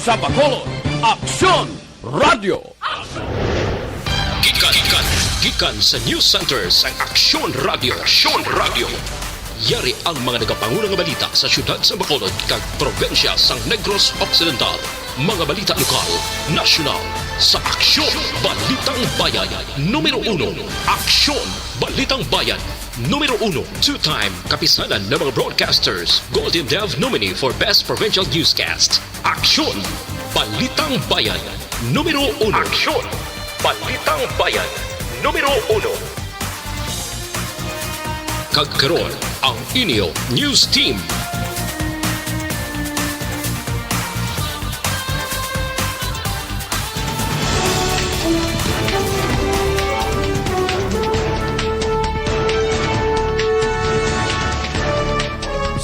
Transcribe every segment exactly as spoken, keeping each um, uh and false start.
Sa Bacolod, Aksyon Radio. Gikan, gikan, gikan sa News Center sang Aksyon Radio. Aksyon Radio. Yari ang mga nagapanguna nga balita sa siyudad sa Bacolod kag probinsya sang Negros Occidental. Mga balita lokal, nasyonal, sa Aksyon, Balitang Bayan, numero uno. Aksyon, Balitang Bayan, numero uno. Two-time Kapisanan ng mga Broadcasters Golden Dove nominee for Best Provincial Newscast. Aksyon, Balitang Bayan, numero uno. Aksyon, Balitang Bayan, numero uno. Kag karon, ang inyo news team.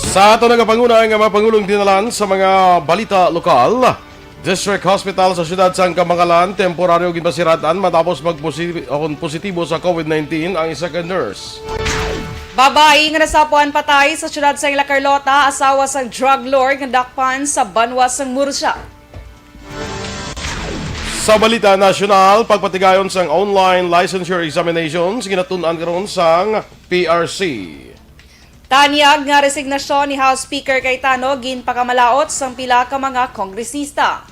Sa ato nagapanguna nga mga pangulong dinalan sa mga balita lokal, District Hospital sa siyudad sang Kamangalan, temporaryo ginpasirad-an matapos magposi-, o kon positibo sa COVID nineteen ang isa ka nurse. Babayi nga nasapuan patay sa siyudad sang La Carlota, asawa sang drug lord nga dakpan sa banwa sang Murcia. Sa balita nasyonal, pagpatigayon sang online licensure examinations ginatun-an karon sang P R C. Tanyag nga resignasyon ni House Speaker Cayetano ginpakamalaot sang pila ka mga kongresista.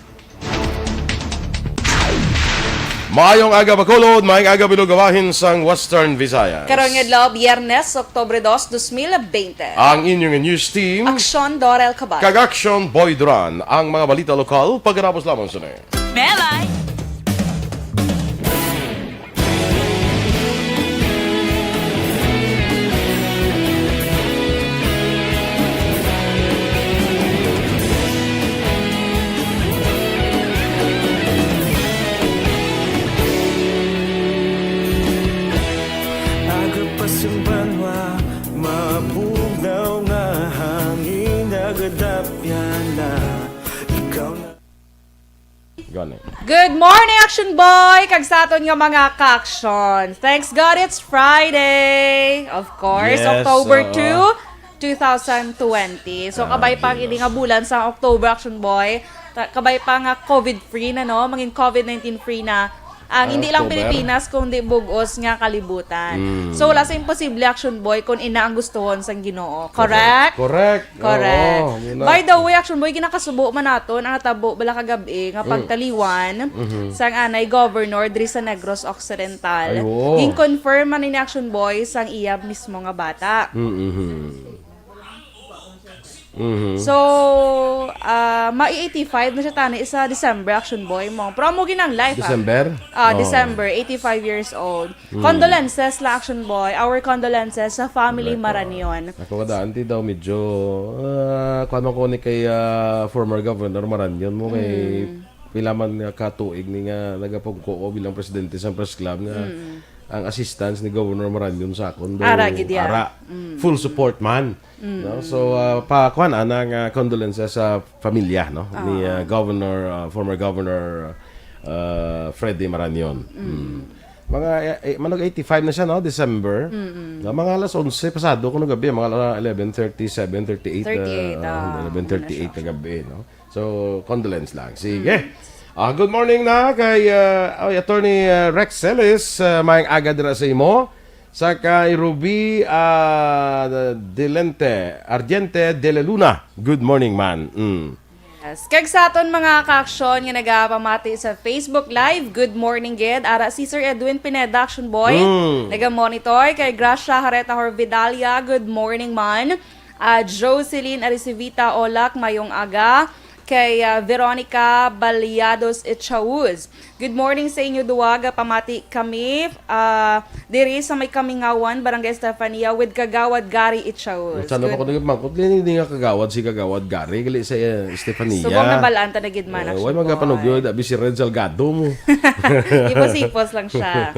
Maayong aga, Bacolod. Maayong aga, Bilog, bahin sang Western Visayas. Karon nga adlaw, Biyernes, Oktubre dos, dos mil bente. Ang inyong news team, Aksyon Dorel Cabal. Kag Aksyon Boy Duran. Ang mga balita lokal, pagkatapos lamang sini. Melay! Agapas ang banwa, mabugnaw nga hangin, nagadapyan na, ikaw na. Gani. Good morning, Action Boy! Kag sa aton nga mga ka-action. Thanks God it's Friday! Of course, Yes, October oo. two, two thousand twenty. So, Ah, kabay pa ang Dios. Ini nga bulan sa October, Action Boy. Ta-, kabay pa nga COVID-free na, no? Mangin COVID nineteen free na. Ang Ah, hindi lang October. Pilipinas, kundi bug-os nga kalibutan. Mm. So, wala sa imposible, Action Boy, kung ina ang gustuhon sang Ginoo. Correct? Correct. Correct. Oo, yun na. By the way, Action Boy, ginakasubo man naton ang natabo bala kagabi nga Mm. pagtaliwan Mhm. sang anay governor diri sa Negros Occidental. Ay, oo. Gin-confirm man ni Action Boy sang iya mismo nga bata. Mm-hmm. Mhm. So, ah, ma-eighty-five na siya tani sa December, Action Boy mo. Pero amo ginang life, ah. December? Ah, Oo. December, eighty-five years old. Mm. Condolences la, Action Boy. Our condolences sa family Correct. Maranion. Ako nga daan, ti daw medyo, ah, kuwan man ko ni kay, ah, former Governor Maranion mo kay Mm. pila man nga katuig ni nga nagapungko ko bilang presidente sa press club nga Mm. ang assistance ni Governor Maranion sa akon, do, Ara gid ya. ara. Mm. Full support man. Mm. No? So, ah, pa, kuwan, anang, ah, condolences sa pamilya, no? Ni, Oo. ah, Governor, ah, former Governor, ah, Freddy Maranion. Mm. Mm. Mga, eh, eh, manog eighty-five na siya, no? December. Mm-mm. No? Mga alas onse pasado kuno gabi, mga ala-, eleven thirty-seven, thirty-eight, Thirty-eight, ah, ah, eleven thirty-eight ano na siya. Gabi, no? So, condolence lang. Sige. Mm. Ah, good morning na kay, ah, oy, Attorney, ah, Rex Celis, ah, maayong aga dira sa imo. Sa kay Ruby, ah, Delente, Ardiente de la Luna. Good morning, man. Mm. Yes. Kag sa aton mga ka-action nga nagapamati sa Facebook Live, good morning gid. Ara si Sir Edwin Pineda, Action Boy. Mm. Naga-monitor. Kay Gracia Hareta Horvidalia, good morning, man. Ah, Jocelyn Aricivita Olak, mayong aga. Kay, ah, Veronica Baliados Echauz, good morning sa inyo duwa. Gapamati kami, ah, diri sa may Kamingawan, Barangay Estefania, with Kagawad Gary Echauz. Sana pa Good ko nagpamangkot, dili, hindi nga kagawad si Kagawad Gary, gali sa, eh, Estefania. Subong nabalaan ta na gid man, Eh, Action way Boy. Magapanugyo, abi si Red Salgado mo. Ipos-ipos lang siya.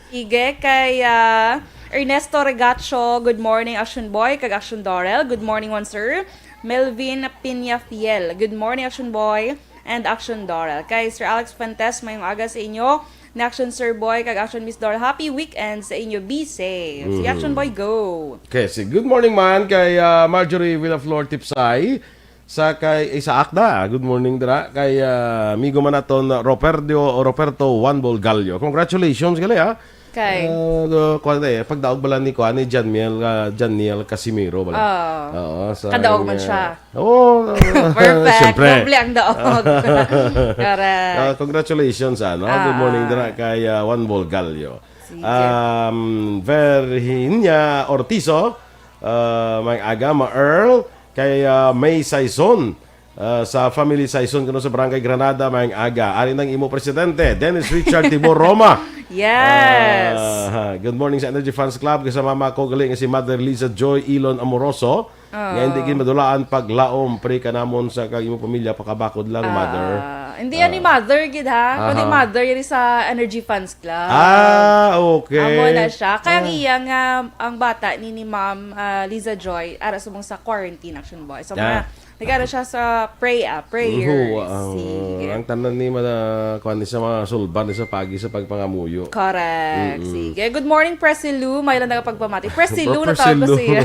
Sige, kay, ah, Ernesto Regacho, good morning, Action Boy, kag Action Dorel. Good morning, one sir. Melvin Piñafiel, good morning, Action Boy and Action Dorel. Kay Sir Alex Fuentes, mayong aga sa inyo. Ni Action Sir Boy, kag Action Miss Dorel, happy weekend sa inyo. Be safe. Si Mhm. Action Boy, go. Okay, si good morning man kay, ah, Marjorie Villaflor Tipsay. Sa kay Isaac da, good morning dira. Kay, ah, amigo man naton, Roperdio, Roberto Juan Bolgallo. Congratulations gali, ha. Kay? Ah, do, kuwan na eh, pagdaog bala ni kuwan ni Janiel, ah, Janiel Casimiro bala. Oo. Oo, sa Kadaog man niya siya. Oo, ah, Perfect. Siyempre. Doble ang daog. Correct. Ah, congratulations, ano. Good morning Ah. dira kay, ah, Juan Bolgallo. Sige. Um, Virginia Ortizo, ah, may aga, ma Earl, kay, ah, May Saison, ah, sa family Saison kuno sa Barangay Granada, may aga. Ari nang imo presidente, Dennis Richard Tibor Roma. Yes. Ah, good morning sa Energy Fans Club, kay sa mama ko gali nga si Mother Liza Joy Ilon Amoroso, Ah. nga hindi gid madulaan paglaom, pray ka namon sa kag imo pamilya, pakabakod lang, mother. Ah, hindi Ah. yan ni mother gid, ha? Kundi Aha. mother yan sa Energy Fans Club. Ah, okay. Amo na siya. Kaya ang Ah. iya nga, ang bata ni, ni Ma'am, ah, Liza Joy, ara subong sa quarantine, Action Boy. So, Ah. mga, nag-ano siya sa pray, ah, prayers. Oo, ang, Sige. ang tanan ni mala-, kuwan ni sa mga sulban ni sa pagi sa pagpangamuyo. Correct. Mm-mm. Sige. Good morning, Presi Lou. May lang nagapagpamati. Presi Lou, Presi natawag ko Lou. siya.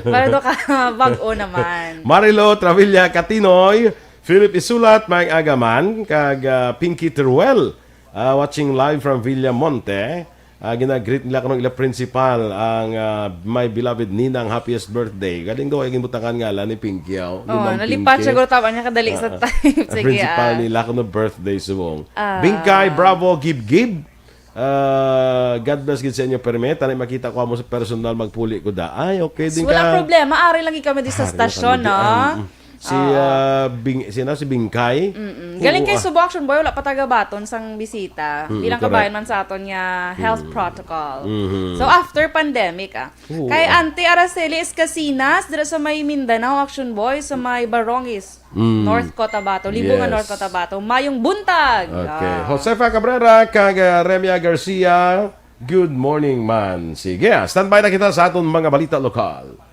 Para daw ka, bag-o naman. Marilo Travilla Catinoy, Philip Isulat, Mang Agaman, kag, ah, Pinky Teruel, ah, watching live from Villamonte. Ah, gina-greet nila kanong ila principal, ang, ah, my beloved Ninang, happiest birthday. Galing daw ay ginbutangan ngalan ni Pinky, oh, ni Oh, Ma'am nalipat Pinky. siya, guro, tama niya kadali sa Ah, ah. type. Ang Sige, principal ah. nila, kuno birthday subong. Ah. Bingkay, bravo, gib-gib. Ah, God bless gid sa inyo, perme. Tani makita ko mo sa personal, magpuli ko da. Ay, okay din Wala ka. problema. Ari lang kami di sa Ari lang stasyon, kami di, no? ah, mm. Si, Oo. ah, Bing-, sino? Si Bingkay? Mm-mm. Oo, Galing kay ah. Subo Action Boy, wala pa taga-baton sang bisita. Mm, Bilang correct. kabayan man sa aton nga health Mm. protocol. Mm-hmm. So, after pandemic, ah. Oo, Kay ah. Auntie Araceli Escasinas, dira sa may Mindanao, Action Boy, sa may Barongis, Mm. North Cotabato. Libungan, Yes. North Cotabato. Mayong buntag! Okay. Ah. Josefa Cabrera, kag, ah, Remia Garcia, good morning, man. Sige, ah, standby na kita sa aton mga balita lokal.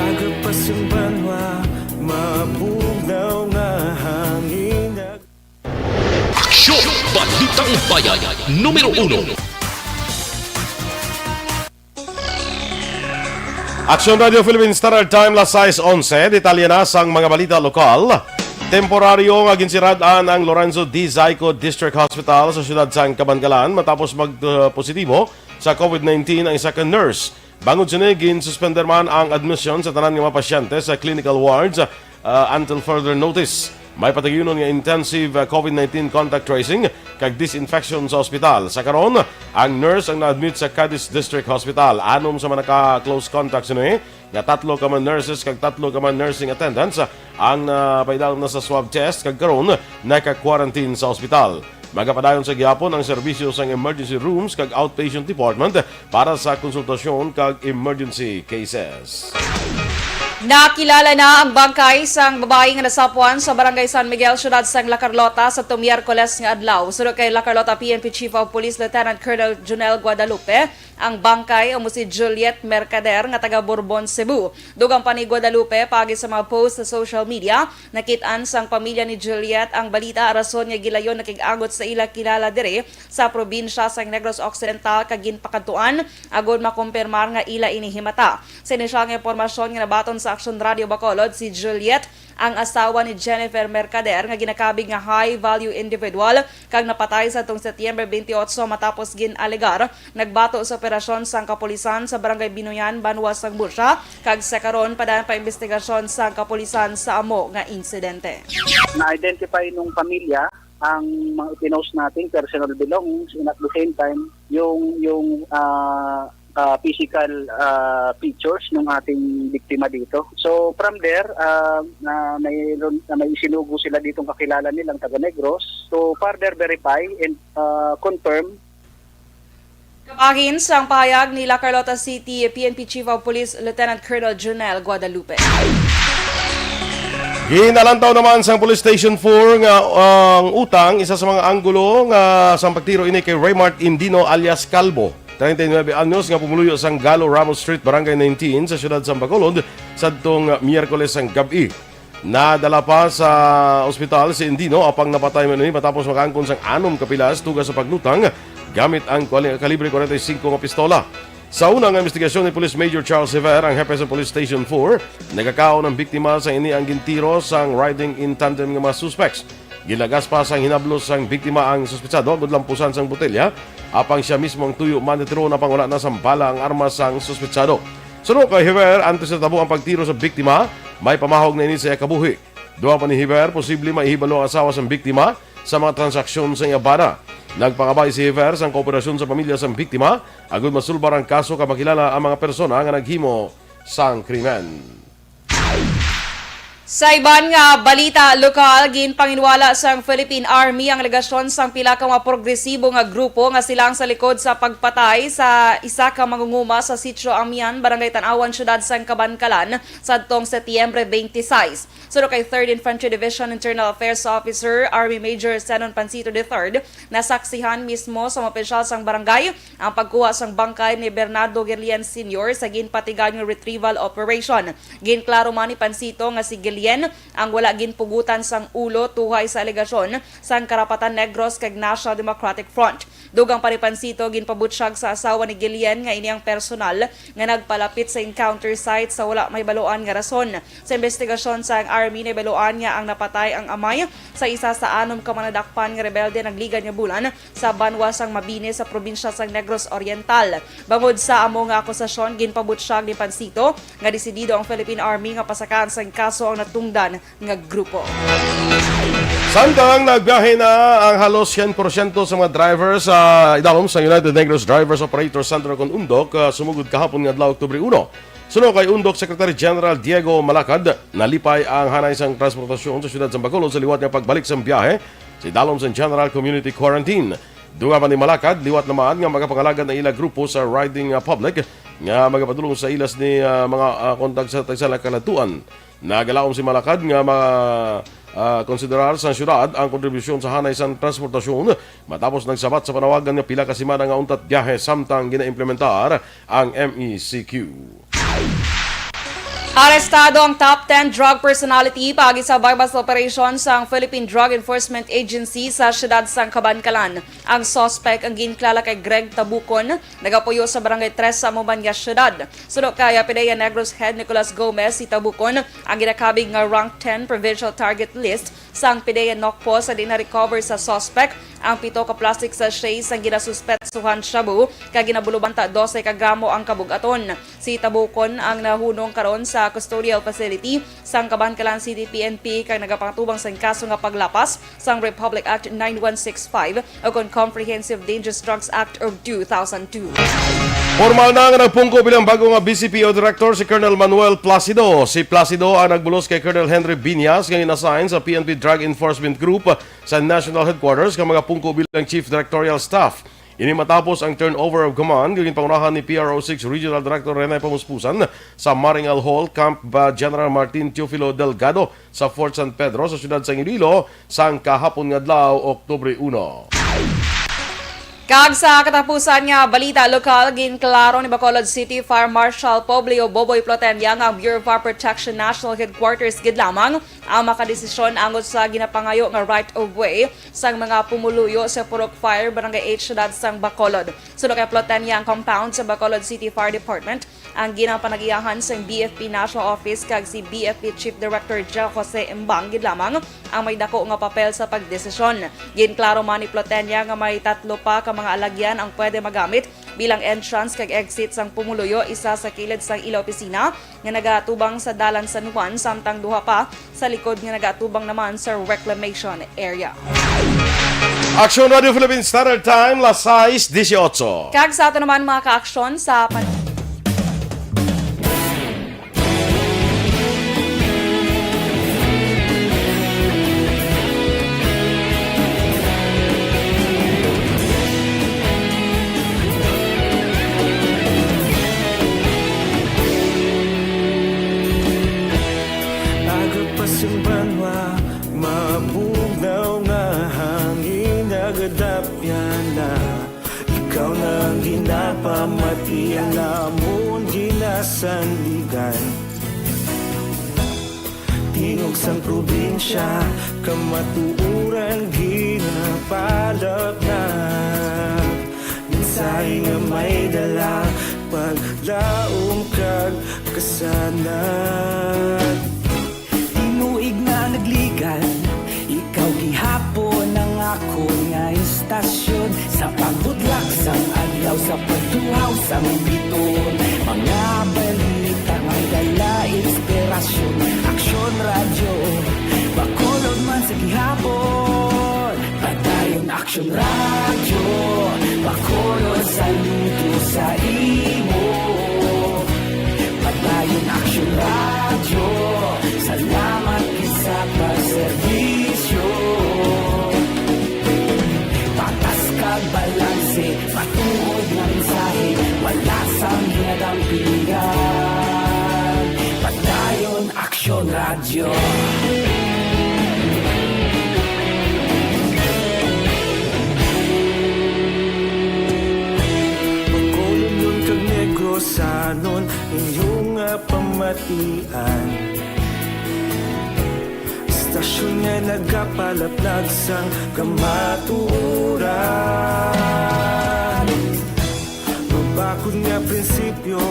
Agap pa sa banwa, mabugnaw nga hangin. Aksyon! Balitang Bayan, numero uno. Aksyon Radio Philippine Standard Time, las sais onse. Detalye na sang mga balita lokal. Temporaryo nga ginsirad-an ang Lorenzo D. Zayco District Hospital sa siyudad sang Kabankalan matapos mag, uh, positibo sa COVID nineteen ang isa ka nurse. Bangod sini, ginsuspender man ang admission sa tanan nga mga pasyente sa clinical wards, uh, until further notice. May pataguyunon nga intensive, uh, COVID nineteen contact tracing kag disinfection sa ospital. Sa karon, ang nurse ang na-admit sa Cadiz District Hospital. Anom sa mga naka-close contact sini nga tatlo ka mga nurses kag tatlo ka mga nursing attendants ang napaidalom na sa swab test kag karon naka-quarantine sa ospital. Magapadayon sa gihapon ang serbisyo sang emergency rooms kag outpatient department para sa konsultasyon kag emergency cases. Nakilala na ang bangkay sang babayi nga nasapwan sa Barangay San Miguel, siyudad sang La Carlota, sa Miyerkules nga adlaw. Suno kay La Carlota P N P Chief of Police Lieutenant Colonel Junel Guadalupe, ang bangkay amo si Juliet Mercader nga taga Borbon, Cebu. Dugang pa ni Guadalupe, paagi sa mga post sa social media, nakit-an sang pamilya ni Juliet ang balita, rason nga gilayon nakig-agot sa ila kilala diri sa probinsya sang Negros Occidental kag ginpakadtuan agod makumpirmar nga ila ini himata. Sa inisyal nga impormasyon nga nabaton sa Aksyon Radio Bacolod, si Juliet ang asawa ni Jennifer Mercader nga ginakabig nga high-value individual kag napatay sa atong Setyembre twenty-eight matapos gin-alegar nagbato sa operasyon sang kapulisan sa Barangay Binuyan, Banwa sang Bursa, kag sa karon padayon pa imbestigasyon sang kapulisan sa amo nga insidente. Na-identify nung pamilya ang mga ipinost nating personal belongings, and at the same time, yung, yung, ah, ah, physical, ah, features ng ating biktima dito. So, from there, ah, na mayroon, na may isinugo sila ditong kakilala nilang taga Negros to further verify and, ah, confirm. Kabahin sang pahayag ni La Carlota City P N P Chief of Police Lieutenant Colonel Junel Guadalupe. Ginalantaw naman sang Police Station four nga ang utang, isa sa mga anggulo nga sang pagtiro ini kay Raymart Indino alias Kalbo. treinta y nueve anyos, nga pumuluyo sang Galo Ramos Street, Barangay nineteen, sa siyudad sang Bacolod, sadtong Miyerkules sang gab-i. Nadala pa sa ospital si Indino, apang napatay man ini matapos makaangkon sang anom ka pilas tuga sa paglutang gamit ang kwali-, kalibre kwarenta y singko nga pistola. Sa una nga investigasyon ni Police Major Charles Javier, ang hepe sa Police Station four, nagakaon ang biktima sa ini ang gintiro sang riding in tandem nga mga suspects. Ginlagas pa sang hinablos sang biktima ang suspetsado agud lampusan sang botelya, apang sia mismo ang tuyo man ni Tron, apang wala na sang bala ang armas sang suspetsado. Suno kay Javier, antes natabo ang pagtiro sa biktima, may pamahog na ini sa iya kabuhi. Dugang pa ni Javier, posible maihibalo ang asawa sang biktima sa mga transaksyon sa iya bana. Nagpangabay si Javier sang kooperasyon sa pamilya sang biktima agud masulbar ang kaso kag makilala ang mga persona nga naghimo sang krimen. Sa iban nga balita lokal, ginpanginwala sang Philippine Army ang alegasyon sang pila ka mga progresibo nga grupo nga sila ang sa likod sa pagpatay sa isa ka mangunguma sa Sitio Amian, Barangay Tanawan, Siyudad sang Kabankalan, sadtong Setyembre twenty-six. Suno kay Third Infantry Division Internal Affairs Officer Army Major Zenon Pancito the third, nasaksihan mismo sa mga opisyal sang barangay ang pagkuha sang bangkay ni Bernardo Guillen Senior sa ginpatigayon nga retrieval operation. Ginklaro man ni Pancito nga si Guillen ang wala ginpugutan sang ulo tuhay sa alegasyon sang Karapatan Negros kag National Democratic Front. Dugang pa ni Pancito, ginpabutyag sa asawa ni Guillen nga ini ang personal nga nagpalapit sa encounter site sa wala mahibaluan nga rason. Sa investigasyon sang Army, nahibaluan nga ang napatay ang amay sa isa sa anom ka mga nadakpan nga rebelde nagligad nga bulan sa banwa sang Mabini sa probinsya sang Negros Oriental. Bangod sa amo nga akusasyon, ginpabutyag ni Pancito nga desidido ang Philippine Army nga pasakaan sang kaso ang natungdan nga grupo. Samtang nagbiyahe na ang halos syen porsyento sa mga drivers sa idalom sa United Negros Drivers Operator Center kon UNDOC, ah, sumugod kahapon nga adlaw, Oktubre uno. Suno kay UNDOC Secretary General Diego Malacad, nalipay ang hanay sang transportasyon sa siyudad sa Bacolod sa liwat nga pagbalik sang biyahe sa idalom sang General Community Quarantine. Dugang pa ni Malacad, liwat naman nga magapangalagad ang ila grupo sa riding, ah, public nga magapadulong sa ilas ni, ah, mga, ah, kon tagsa-tagsa lang kaladtuan. Nagalaom si Malacad nga ma-, ah, konsiderar sa siyudad ang kontribusyon sa hanay sang transportasyon matapos nagsabat sa panawagan nga pila ka semana nga untat biyahe samtang ginaimplementar ang M E C Q. Arestado ang top ten drug personality paagi sa buy-bust operation sang Philippine Drug Enforcement Agency sa siyudad sang Kabankalan. Ang suspect ang ginkilala kay Greg Tabukon, nagapuyo sa Barangay Tres sa amo man nga siyudad. Suno kay Pidea Negros Head Nicolas Gomez, si Tabukon ang ginakabig nga rank ten provincial target list sang Pidea NOCPO, sa diin na-recover sa suspect ang pito ka plastic sachet sang ginasuspetsuhan shabu kag ginabulubanta dose ka gramo ang kabug-aton. Si Tabukon ang nahunong karon sa custodial facility sang Kabankalan City P N P kag nagapangatubang sang kaso nga paglapas sang Republic Act nine one six five o kon Comprehensive Dangerous Drugs Act of two thousand two. Formal na nga nagpungko bilang bago nga B C P O Director si Colonel Manuel Placido. Si Placido ang nagbulos kay Colonel Henry Biñas nga in-assign sa P N P Drug Enforcement Group sa National Headquarters nga magapungko bilang Chief Directorial Staff. Ini matapos ang turnover of command nga ginpangunahan ni P R O six Regional Director Rene Pamuspusan sa Maringal Hall, Camp ba General Martin Teofilo Delgado sa Fort San Pedro sa siyudad sang Iloilo sang kahapon nga adlaw, Oktubre uno. Kag sa katapusan nga balita lokal, ginklaro ni Bacolod City Fire Marshal Publio Boboy Plotenia nga ang Bureau of Fire Protection National Headquarters gid lamang ang makadesisyon angot sa ginapangayo nga right of way sang mga pumuluyo sa Purok Fire, Barangay eight, siyudad sang Bacolod. Suno kay Plotenia, ang compound sa Bacolod City Fire Department ang ginapanagiyahan sang B F P National Office kag si B F P Chief Director Joe Jose Embang gid lamang ang may dako nga papel sa pagdesisyon. Ginklaro man ni Plotenia nga may tatlo pa ka mga alagyan ang pwede magamit bilang entrance kag exit sang pumuluyo, isa sa kilid sang ila opisina nga nagatubang sa Dalan San Juan, samtang duha pa sa likod nga nagatubang naman sa reclamation area. Aksyon Radio Philippines Standard Time, las sais dieciocho. Kag sa ato naman, mga kaaksyon, sa pan- Aga pa sa banwa, mabugnaw nga hangin, nagadapyan na. Ikaw na ang ginapa Mati ang namon ginasandigan. Tingog sang probinsya, kamatuoran ginapalapnag. Mensahe nga may dala, paglaom kag kasanag. Tinuig na nagligan, ikaw gihapon ang akon nga istasyon. Sa pagbudlak sang adlaw, sa pagtuhaw sang biton, mga balita may dala inspirasyon. Aksyon Radyo, Bacolod man sa gihapon. Padayon Aksyon Radyo, Bacolod saludo sa imo. Padayon Aksyon Radyo, salamat gid sa pagserbisyo. Patas kag balanse, matuod nga mensahe, wala sang ginadampingan. Padayon Aksyon Radyo. Bacolodnon kag Negrosanon, inyo nga pamatian. Istasyon nga nagapalaplag sang kamatuoran. Mabakod nga prinsipyo,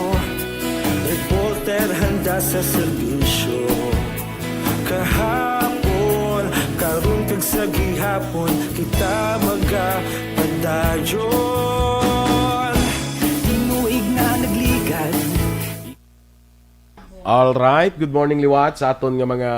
reporter handa sa serbisyo. Kahapon, karon kag sa gihapon, kita magapadayon. Tinuig na nagligan. All right. Good morning liwat sa aton nga mga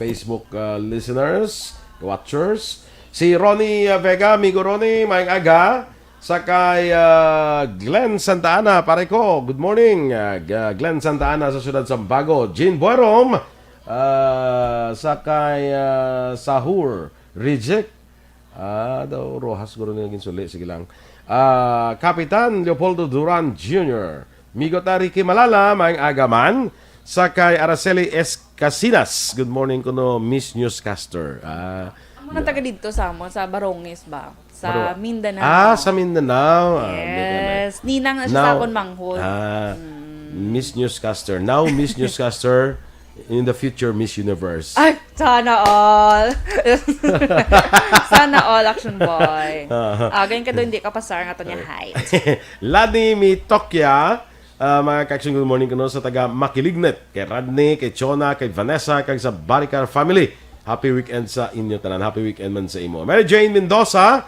Facebook uh, listeners, watchers. Si Ronnie uh, Vega, amigo Ronnie, maayong aga. Sa kay uh, Glenn Santa Ana, pare ko. Good morning. Uh, G- Glenn Santa Ana sa siyudad Sambago. Jean Buerom, uh, sa kay uh, Sahur Reject. Ah, daw Rojas guro nila ginsuli. Sige lang. Ah, Kapitan Leopoldo Duran Junior. Migo ta Ricky Malala, maayong aga man. Sa kay Araceli S. Casinas. Good morning kuno Miss Newscaster. Ah, Ang mga taga dito sa mo, sa Baronges ba? Sa Baro- Mindanao. Ah, sa Mindanao. Ah, Yes. Ninang na siya sa Now- akon manghod. Ah, Miss Newscaster. Now Miss Newscaster, in the future Miss Universe. Ay, sana all. Sana all, Action Boy. Ah, ganyan ka doon, hindi ka pasar nga to niya height. Lani Mitokya, ah, mga ka-Action, good morning kuno sa taga Makilignet, kay Rodney, kay Chona, kay Vanessa, kag sa Baricar family. Happy weekend sa inyo tanan. Happy weekend man sa imo. Mary Jane Mendoza,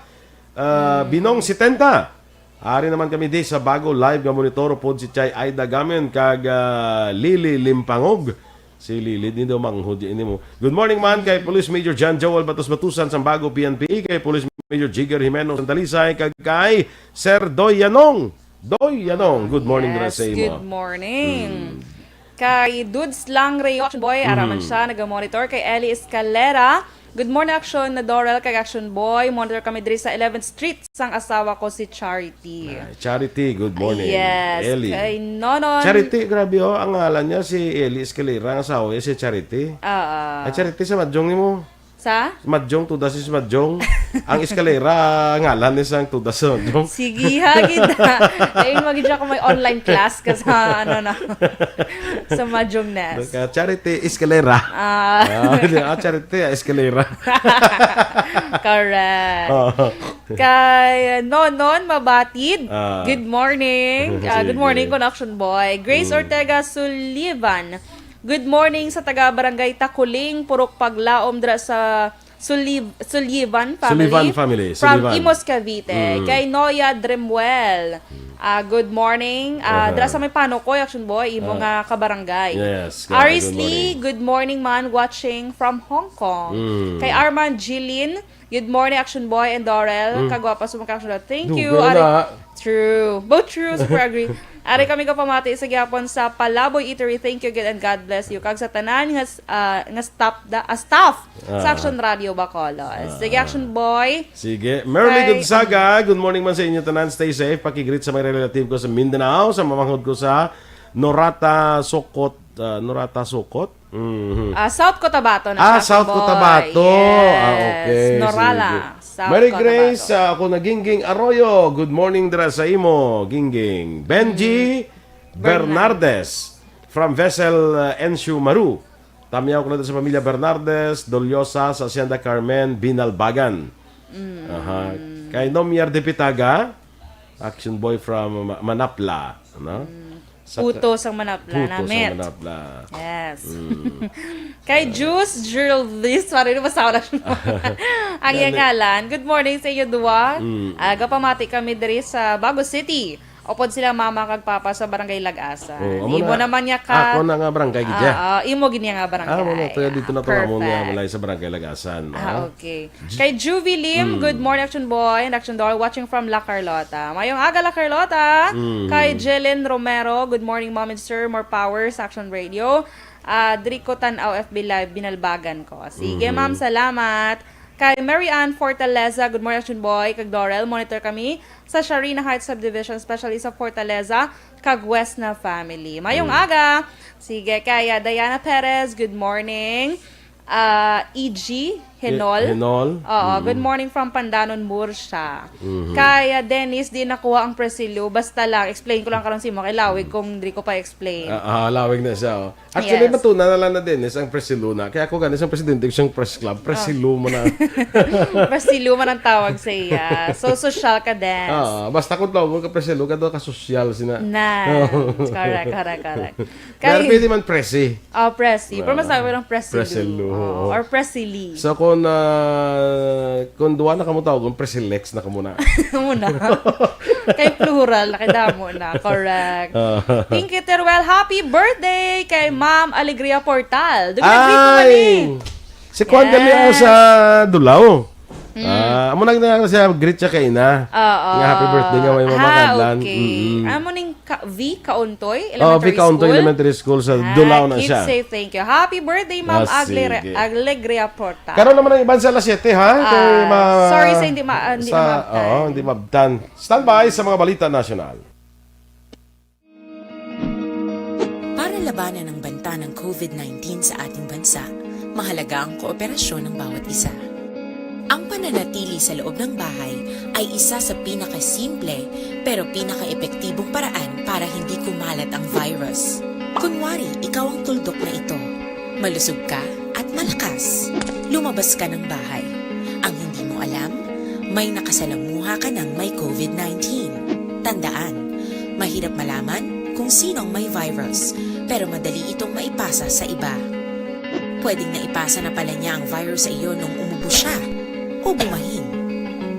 ah, Binong setenta. Ari naman kami di sa bago live nga monitor pod si Chay Aida Gamen kag ah, Lily Limpangog. Si Lily din daw manghod ini mo. Good morning man kay Police Major John Joel Batos Batusan sang bago P N P, kay Police Major Jigger Jimeno Santalisay kag kay Sir Doy Yanong. Doy Yanong, good morning dira Yes, sa imo. Good morning. Kay Dudes Lang Rayo, Action Boy, araman siya, nag-monitor. Kay Ellie Escalera, good morning, Action na Dorel, kay Action Boy. Monitor kami diri sa eleventh Street, sang asawa ko si Charity. Ah, Charity, good morning. Yes. Ellie. Kay Nonon. Charity, grabe oh, ang ngalan niya si Ellie Escalera, ang asawa niya si Charity. Ah, Ay, Charity sa Madjong nimo. sa? Madjong, tuda si Madjong. Ang eskalera, ngalan ni sang tuda sa Madjong. Sige, ha, kita. Ayun, mag siya kung may online class ka sa, ano na, sa Madjong Nest. Ka Charity Escalera. Ah, Ah, ah, Charity ah, Escalera. Correct. Oh. Kay Nonon Mabatid. Ah. Good morning. Ah, good Sige. Morning, Connection Boy. Grace Mm. Ortega Sulivan. Good morning sa taga Barangay Takuling, Purok Paglaom dira sa Suliv Sulivan family. Sulivan family, From Sulivan. Imus, Cavite. Mm. Kay Noya Dremuel. Ah, good morning. Ah, Aha. Dira sa may pano ko, Action Boy, imo Ah. nga kabarangay. Yes, ka- Aris good Lee, morning. Good morning man, watching from Hong Kong. Mm. Kay Arman Jilin, good morning, Action Boy and Dorel. Mm. Kagwapa sa mga Action Boy. Thank Dugay you. Ari- na. True. Both true. Super agree. Ari kami ka pamati sa gyapon sa Palaboy Eatery. Thank you again and God bless you. Kag sa tanan nga s- ah, nga staff da, ah, staff Ah. sa Action Radio Bacolod. Sige, Ah. Action Boy. Sige. Merly Kay- Gonzaga, good morning man sa inyo tanan. Stay safe. Pakigreet sa mga relative ko sa Mindanao, sa mamanghod ko sa Norata Sokot. Ah, Norata Sokot? Mhm. Ah, South Cotabato na Ah, siya, South Boy. Cotabato. Ah, Yes. okay. Norala. Sige. Taft, Mary Cotabato. Grace, ah, ako na Gingging Arroyo. Good morning dira sa imo, Gingging. Benji Mm. Bernardes from Vessel, ah, Enshu Maru. Tamyaw ko na sa pamilya Bernardes, Doliosa, sa Hacienda Carmen, Binalbagan. Mm. Aha. Kay Nomier de Pitaga, Action Boy from Ma-, Manapla, ano? Mm. Sa Puto sang Manapla, Puto sang namit. Manapla. Yes. Mm. Kay Juice Geraldis, sorry, nabasa ko na siya. Ang iyang Nani- ngalan. Good morning sa inyo, duwa. Mm. Ah, gapamati kami diri sa Bago City. Upod sila mama kag papa sa Barangay Lag-asan. Oh, amo Imo na. Naman niya ka. Ako na nga barangay gid Ah, siya. Ah, imo gid niya nga barangay. Ah, amo na, taga dito na to, amo niya, Perfect. Malay sa Barangay Lagasan, Ah, ha? Okay. Kay Juvie Lim, Mm. good morning, Action Boy and Action Doll, watching from La Carlota. Mayong aga, La Carlota. Mm. Kay Jelen Romero, good morning, Mom and Sir. More power sa Action Radio. Ah, diri ko tan-aw F B Live, binalbagan ko. Sige, Mhm. ma'am, salamat. Kay Mary Ann Fortaleza, good morning, Action Boy. Kag Dorel, monitor kami sa Sharina Heights Subdivision, especially sa Fortaleza, kag West na family. Mayong Mm. aga. Sige, kay, ah, Diana Perez, good morning. Ah, E G Henol. He-, Henol? Oo, Mm. good morning from Pandanon, Murcia. Mhm. Kay, ah, Dennis, di nakuha ang presilu. Basta lang, explain ko lang karon sa imo kay lawig kung diri ko pa explain. Ah, ah, lawig na siya, oh. Actually, Yes. matuna na lang na, Dennis, ang presilu na. Kaya ako gani sa presidente ko siyang press club, Ah. presilu mo na. Presilu man ang tawag sa iya. So, sosyal ka, Dennis. Ah, basta kung tawag ka presilu, ka daw ka sosyal sina. Na. No. Correct, correct, correct. Pero Kay pwede man presi. Oh, presi. Pero mas Ah, sabi ko ng presilu. presilu, Oo. oo. Or presili. So, kung, ah, kung duwa na kamo tawag, kung presilex na kamo na. Muna. Kay plural, nakidamo na. Correct. Ah. Thank you, Teruel. Happy birthday kay Ma'am Alegria Portal. Dumi nag-greet ko Ay! kani. Si Kwan Yes. gali ang sa Dulaw. Mm. Ah, amo nang na siya, greet siya kay ina. Oo. Nga happy birthday nga may mga Ah, kadlan. okay. Mm-mm. Amo ning Ka-, V Kauntoy Oh, Elementary V Kauntoy School. Elementary School sa Ah, Dulaw na keep siya. safe, thank you. Happy birthday, Ma'am Ah, Agle-, sige. Alegria Porta. Karon naman ang iban sa alas siyete, ha? Kay Ah, ma-, sorry sa hindi ma-, hindi sa, na maabtan. Oo, hindi maabtan. Standby sa mga balita nasyonal. Para labanan ang banta ng covid nineteen sa ating bansa, mahalaga ang kooperasyon ng bawat isa. Ang pananatili sa loob ng bahay ay isa sa pinakasimple pero pinakaepektibong paraan para hindi kumalat ang virus. Kunwari, ikaw ang tuldok na ito. Malusog ka at malakas. Lumabas ka ng bahay. Ang hindi mo alam, may nakasalamuha ka ng may covid nineteen. Tandaan, mahirap malaman kung sino ang may virus, pero madali itong maipasa sa iba. Pwedeng naipasa na pala niya ang virus sa iyo nung umubo siya, o bumahin.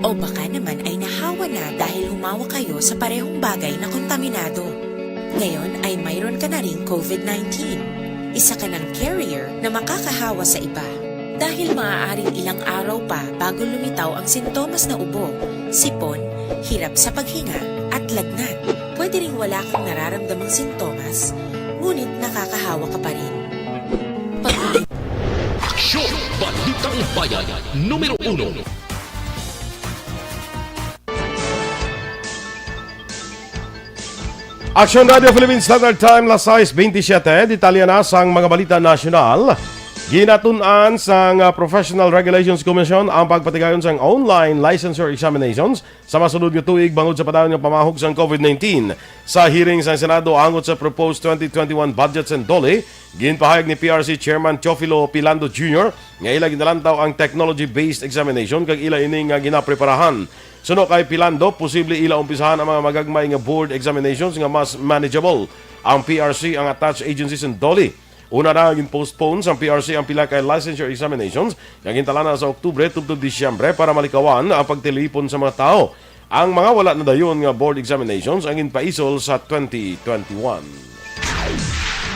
O baka naman ay nahawa na dahil humawa kayo sa parehong bagay na kontaminado. Ngayon ay mayroon ka na ring covid nineteen. Isa ka ng carrier na makakahawa sa iba. Dahil maaaring ilang araw pa bago lumitaw ang sintomas na ubo, sipon, hirap sa paghinga, at lagnat. Pwede ring wala kang nararamdamang sintomas, ngunit nakakahawa ka pa rin. Pag- Aksyon! Balitang Bayan, numero uno. Action Radio Philippine Standard Time, las sais bentisiete. Detalye na sang mga balita nasyonal. Ginatun-an sang, ah, Professional Regulations Commission ang pagpatigayon sang online licensure examinations sa masunod nga tuig bangod sa padayon nga pamahog sang covid nineteen. Sa hearing sa Senado angot sa proposed twenty twenty-one budgets and DOLE, ginpahayag ni P R C Chairman Teofilo Pilando Junior nga ila ginalantaw ang technology-based examination kag ila ini nga ginapreparahan. Suno kay Pilando, posible ila umpisahan ang mga magagmay nga board examinations nga mas manageable. Ang P R C ang attached agencies and DOLE. Una na gin-postpone sang P R C ang pila ka licensure examinations nga gintalana sa Oktubre tubtob Disyembre para malikawan ang pagtilipon sa mga tawo. Ang mga wala na dayon nga board examinations ang ginpaisol sa twenty twenty-one.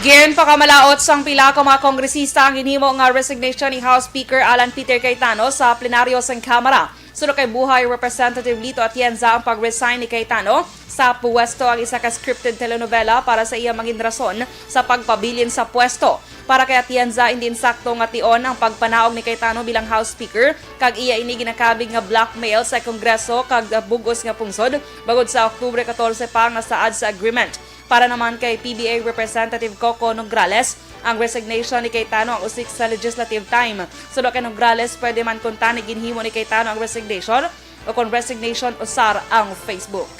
Ginpakamalaot sang pila ka mga kongresista ang ginhimo nga resignation ni House Speaker Alan Peter Cayetano sa plenaryo sang Kamara. Suno kay Buhay Representative Lito Atienza ang pag-resign ni Cayetano sa puwesto ang isa ka scripted telenovela para sa iya mangin rason sa pagpabilin sa puwesto. Para kay Atienza, hindi insakto nga tion ang pagpanaog ni Cayetano bilang House Speaker, kag iya ini ginakabig nga blackmail sa Kongreso kag bug-os nga pungsod, bangod sa Oktubre katorse pa nga saad sa agreement. Para naman kay P B A Representative Coco Nograles, ang resignation ni Cayetano ang usik sa legislative time. Suno kay Nograles, pwede man kuntani ginhimo ni Cayetano ang resignation o kon resignation usar ang Facebook.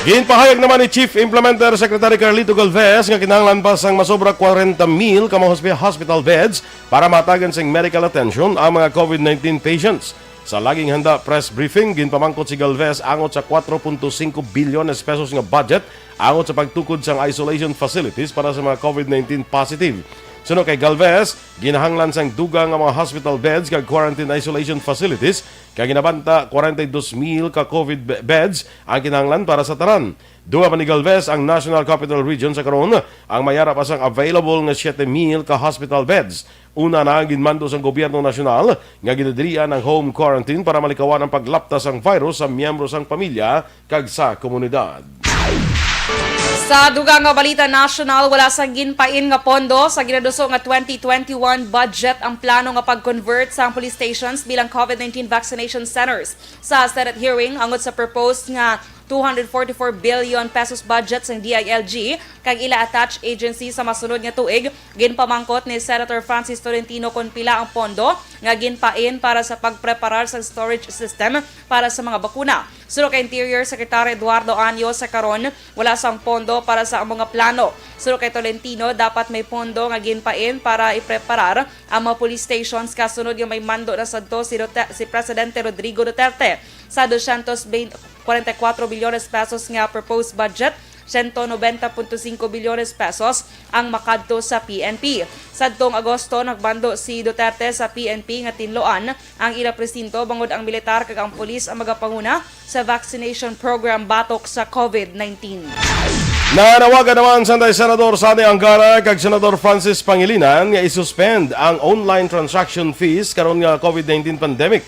Ginpahayag naman ni Chief Implementer Secretary Carlito Galvez nga kinahanglan pa sang masobra kwarenta mil ka mga hospi-, hospital beds para mahatagan sing medical attention ang mga COVID nineteen patients. Sa Laging Handa press briefing, ginpamangkot si Galvez angot sa kwatro punto singko bilyones pesos nga budget angot sa pagtukod sang isolation facilities para sa mga COVID nineteen positive. Suno kay Galvez, ginahanglan sang dugang nga mga hospital beds kag quarantine isolation facilities, kag ginabanta kwarenta y dos mil ka COVID be-, beds ang kinahanglan para sa tanan. Dugang pa ni Galvez, ang National Capital Region sa karon ang may ara pa sang available nga siyete mil ka hospital beds. Una na ang ginmando sang gobyerno nasyonal nga ginadilian ang home quarantine para malikawan ang paglapta sang virus sa miyembro sang pamilya kag sa komunidad. Sa dugang nga balita nasyonal, wala sang ginpain nga pondo sa ginaduso nga twenty twenty-one budget ang plano nga pag-convert sang police stations bilang COVID nineteen vaccination centers. Sa Senate hearing angot sa proposed nga two hundred forty-four billion pesos budget sang D I L G kag ila attached agency sa masunod nga tuig, ginpamangkot ni Senator Francis Tolentino kon pila ang pondo nga ginpain para sa pagpreparar sang storage system para sa mga bakuna. Suno kay Interior Secretary Eduardo Anyo, sa karon wala sang pondo para sa amo nga plano. Suno kay Tolentino, dapat may pondo nga ginpain para ipreparar ang mga police stations kasunod nga may mando na sadto si, Dute- si Presidente Rodrigo Duterte. Sa dosyentos kwarenta y kuwatro bilyones pesos nga proposed budget, siyento nobenta punto singko bilyones pesos ang makadto sa P N P. Sadtong Agosto, nagmando si Duterte sa P N P nga tinluan ang ila presinto bangod ang militar kag ang pulis ang magapanguna sa vaccination program batok sa COVID nineteen. Nanawagan naman sang Senador Sonny Angara kag Senador Francis Pangilinan nga i-suspend ang online transaction fees karon nga COVID nineteen pandemic.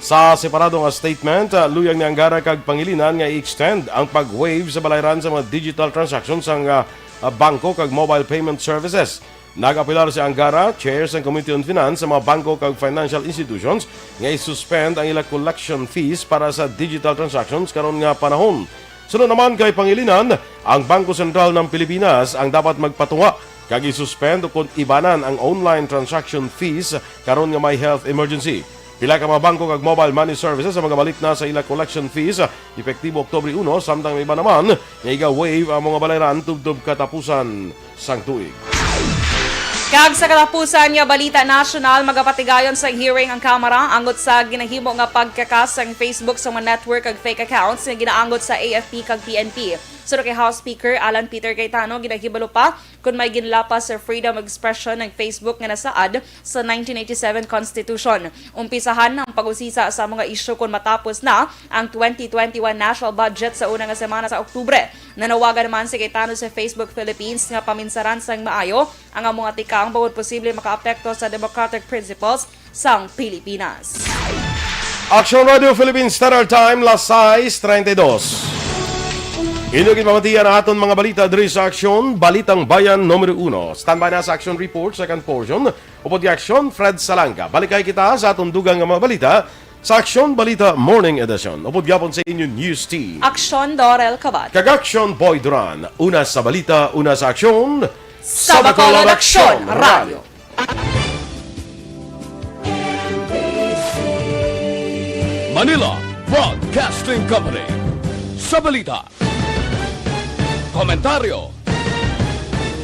Sa separado nga statement, ah, luyag ni Angara kag Pangilinan nga i-extend ang pag-waive sa balayran sa mga digital transactions sang, ah, ah, bangko kag mobile payment services. Nag-apelar si Angara, chair sang Committee on Finance, sa mga bangko kag financial institutions nga i-suspend ang ila collection fees para sa digital transactions karon nga panahon. Suno naman kay Pangilinan, ang Bangko Sentral ng Pilipinas ang dapat magpatunga kag i-suspend o kon ibanan ang online transaction fees karon nga may health emergency. Pila ka mga bangko kag mobile money services ang magabalik na sa ila collection fees, ah, epektibo Oktubre uno, samtang may iba naman nga iga-waive ang mga balayran tubtob katapusan sang tuig. Kag sa katapusan nga balita nasyonal, magapatigayon sa hearing ang Kamara angot sa ginahimo nga pagkakas sang Facebook sa mga network kag fake accounts nga ginaangot sa A F P kag P N P. Suno kay House Speaker Alan Peter Cayetano, ginahibalo pa kon may ginlapas sa freedom of expression ang Facebook nga nasaad sa nineteen eighty-seven Constitution. Umpisahan ang pag-usisa sa mga isyu kon matapos na ang twenty twenty-one national budget sa una nga semana sa Oktubre. Nanawagan naman si Cayetano sa Facebook Philippines nga paminsaran sang maayo ang amo nga tikang bangod posible makaapekto sa democratic principles sang Pilipinas. Action Radio Philippines Standard Time, las sais treinta y dos. Inyo ginpamatian ang aton mga balita diri sa Aksyon, Balitang Bayan numero uno. Standby na sa Action Report, second portion. Upod kay Aksyon, Fred Salanga. Balikay kita sa aton dugang nga mga balita sa Aksyon Balita Morning Edition. Upod gyapon sa inyo News Team. Aksyon, Dorel Cabad. Kag Aksyon, Boy Duran. Una sa balita, una sa aksyon. Sa Bacolod, Aksyon Radio. Manila Broadcasting Company. Sa balita, komentaryo,